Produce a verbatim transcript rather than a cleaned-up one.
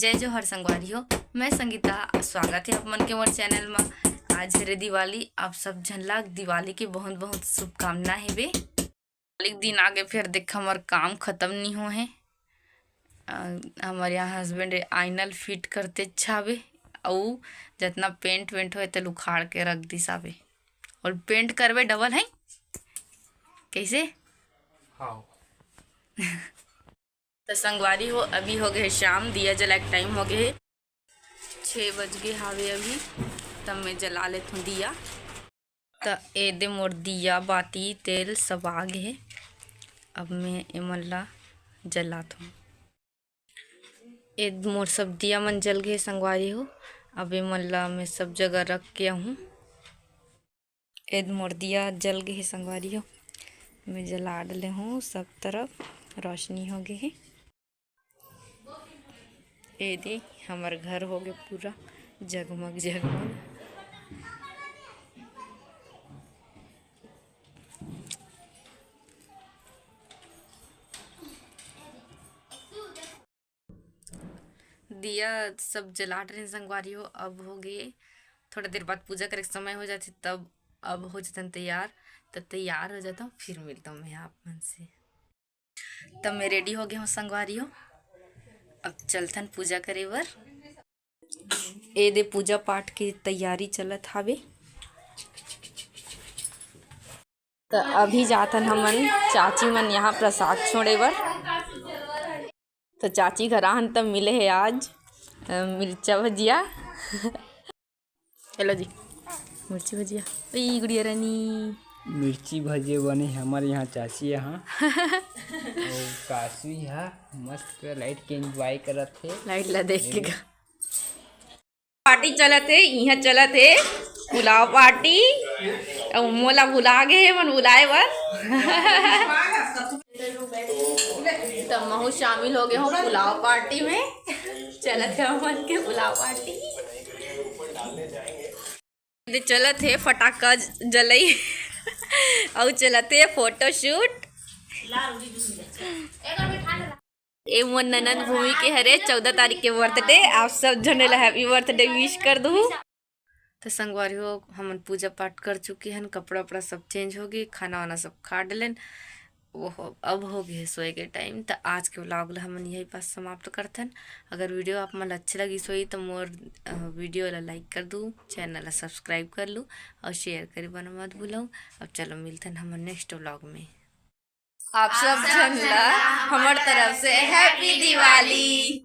जय जोहार संगवारी हो, मैं संगीता, स्वागत है आप मन के मोर चैनल मा। आज हरे दिवाली, आप सब झन ला दिवाली के बहुत बहुत शुभकामना हेबे। दिवाली के दिन आगे, फिर देख हमर काम खत्म नहीं हो है। अ, हमर यहाँ हस्बैंड आइनल फिट करते छावे, अउ जतना पेंट वेंट होए तेल उखाड़ के रख दिस आवे। और पेंट करबे डबल है कैसे? हाँ। तो संगवारी हो, अभी हो गए शाम, दिया जला के टाइम हो गए, छः बज गए हावे अभी। तब मैं जला लेथूँ दिया। त ए दे मोर दिया बाती तेल सब आ गे हे। अब मैं एमन ला जलात हूँ। ए मोर सब दिया मन जल गे संगवारी हो। अब एमन ला मैं सब जगह रख के आहूँ। ए मोर दिया जल गे हे संगवारी हो, मैं जला डले हूँ, सब तरफ रोशनी हो गे हे। ए दे हमर घर हो गे पूरा जगमग जगमग। दिया सब जलात रहे संगवारी हो, अब हो गे थोड़ा देर बाद पूजा करे के समय हो जाथे, तब अब हो जतन तैयार। तब तैयार हो जाता हूँ, फिर मिलता हूँ मैं आप मन से। तब मैं रेडी हो गया हूँ संगवारी हो, अब चलथन पूजा करे बर। ए दे पूजा पाठ की तैयारी चलत हावे। त अभी जाथन हमन चाची मन यहाँ प्रसाद छोड़े बर। त चाची घर आहन त मिले हे आज, अ, मिर्चा भजिया। हेलो जी, मिर्ची भजिया। ई गुड़िया रानी। मिर्ची भजिया बने हे हमर यहाँ चाची यहाँ। अउ कासू हा मस्त लाइट के एंजॉय करत हे। लाइट ला देख के गा। पार्टी चलत हे, इहाँ चलत हे पुलाव पार्टी। अउ मोला बुला गे हे मन बुलाए बर। त महू शामिल हो गए हो पुलाव पार्टी में। चलत हे मन के पुलाव पार्टी। दे चलत हे फटाका ज-, जलई। अउ चलत हे फोटोशूट। ए मोर ननद भूमि के हरे चौदह तारीख के बर्थडे। आप सब झने ला हैप्पी बर्थडे विश कर दू। तो संगवारी हो, हमन पूजा पाठ कर चुके हन, कपड़ा उपड़ा सब चेंज हो गए, खाना वाना सब खा डलेन। वो अब हो गए सोए के टाइम। तो आज के व्लॉग ला हमन यही पास समाप्त करथन। अगर वीडियो आप मन ला अच्छे लगिस होही तो मोर, अ, वीडियो ला लाइक कर दू, चैनल ला सब्सक्राइब कर लू और शेयर करे बर मत भूलू। अब चलो मिलथन हमर नेक्स्ट व्लॉग में। आप सब झन ला हमर तरफ से हैप्पी दिवाली।